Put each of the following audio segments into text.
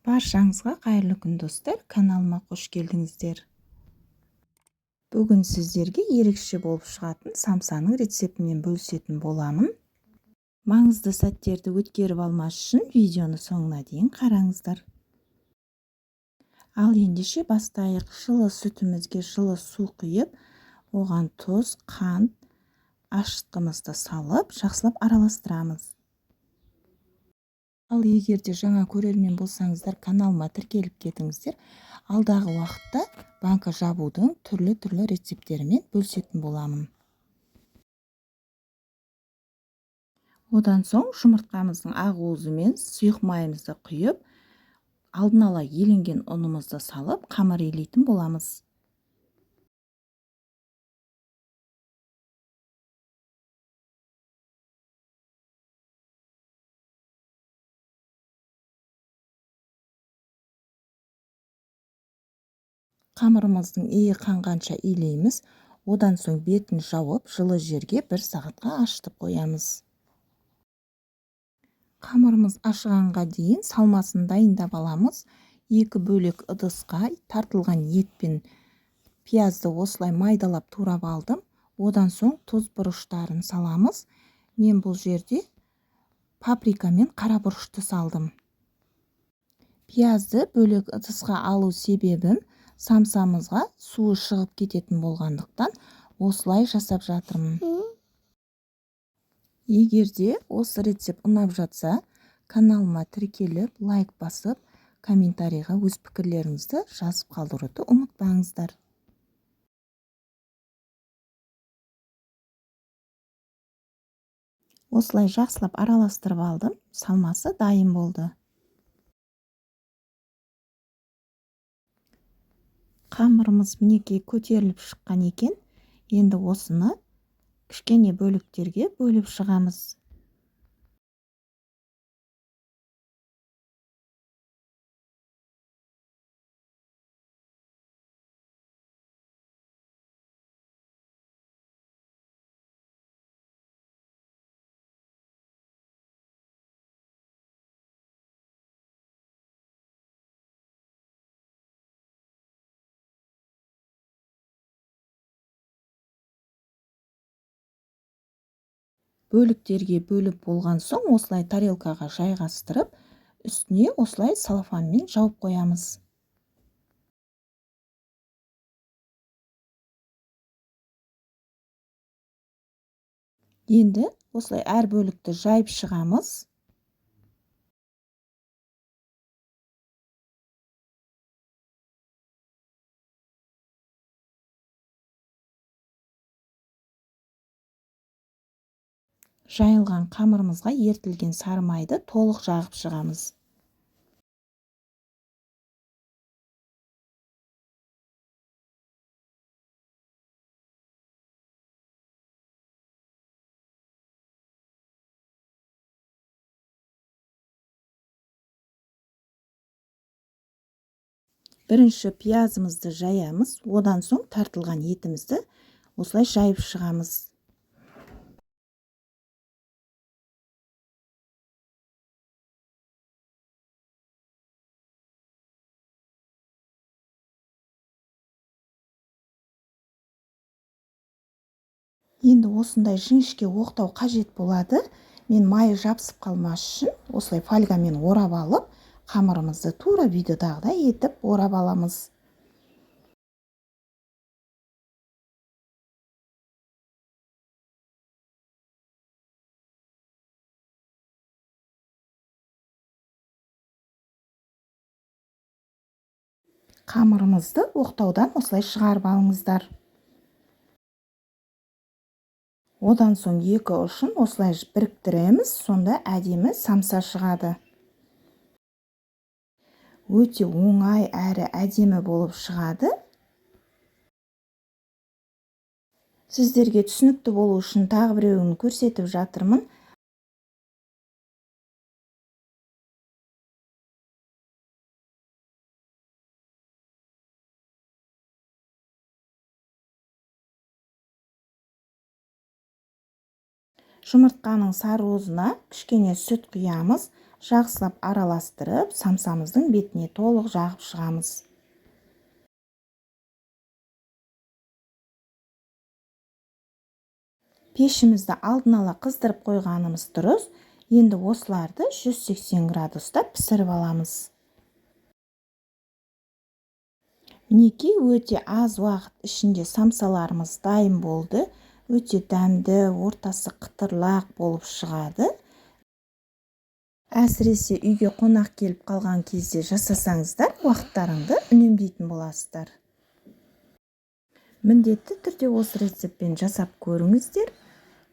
Баршаңызға қайырлы күн, достар! Каналыма қош келдіңіздер. Бүгін сіздерге ерекше болып шығатын самсаның рецептімен бөлісетін боламын. Маңызды сәттерді өткеріп алмас үшін видеоны соңына дейін қараңыздар. Ал ендеше бастайық. Жылы сүтімізге жылы су құйып, оған тұз, қант, ашытқымызды салып, жақсылап араластырамыз. Ал егер де жаңа көрермен болсаңыздар, каналыма тіркеліп кетіңіздер. Алдағы уақытта банка жабудың түрлі-түрлі рецепттерімен бөлісетін боламын. Одан соң жұмыртқамыздың ақ уызы мен сұйық майымызды құйып, алдын ала еленген ұнымызды салып, қамыр илейтін боламыз. Қамырымыздың иі қанғанша илейміз. Одан соң бетін жауып, жылы жерге 1 сағатқа ашытып қоямыз. Қамырымыз ашығанға дейін салмасын дайындап аламыз. 2 бөлек ыдысқа тартылған ет пен пиязды осылай майдалап турап алдым. Одан соң тұз бұрыштарын саламыз. Мен бұл жерде паприка мен қара бұрышты салдым. Пиязды бөлек ыдысқа алу себебім самсамызға суы шығып кететін болғандықтан осылай жасап жатырмын. Егер де осы рецепт ұнап жатса, каналыма тіркеліп, лайк басып, комментарийға өз пікірлеріңізді жазып қалдыруды ұмытпаңыздар. Осылай жақсылап араластырып алдым, салмасы дайын болды. Қамырымыз мінекей көтеріліп шыққан екен. Енді осыны кішкене бөліктерге бөліп шығамыз. Бөліктерге бөліп болған соң осылай тарелкаға жайғастырып, үстіне осылай целлофанмен жауып қоямыз. Енді осылай әр бөлікті жайып шығамыз. Жайылған қамырымызға ерітілген сары майды толық жағып шығамыз. Бірінші пиязымызды жаямыз, одан соң тартылған етімізді осылай жайып шығамыз. Енді осындай жіңішке оқтау қажет болады. Мен майы жабысып қалмас үшін осылай фольгамен орап алып, қамырымызды тура видеодағыдай етіп орап аламыз. Қамырымызды оқтаудан осылай шығарып алыңыздар. Одан соң екі ұшын осылай біріктіреміз, сонда әдемі самса шығады. Өте оңай әрі әдемі болып шығады. Сіздерге түсінікті болу үшін тағы біреуін көрсетіп жатырмын. Жұмыртқаның сары уызына кішкене сүт құямыз, Жақсылап араластырып, самсамыздың бетіне толық жағып шығамыз. Пешімізді алдын ала қыздырып қойғанымыз дұрыс. Енді осыларды 180 градуста пісіріп аламыз. Мінекей, өте аз уақыт ішінде самсаларымыз дайын болды. Өте дәмді, ортасы қытырлақ болып шығады. Әсіресе үйге қонақ келіп қалған кезде жасасаңыздар, уақыттарыңды үнемдейтін боласыздар. Міндетті түрде осы рецептпен жасап көріңіздер.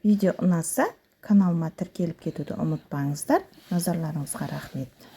Видео ұнаса, каналыма тіркеліп кетуді ұмытпаңыздар. Назарларыңызға рахмет.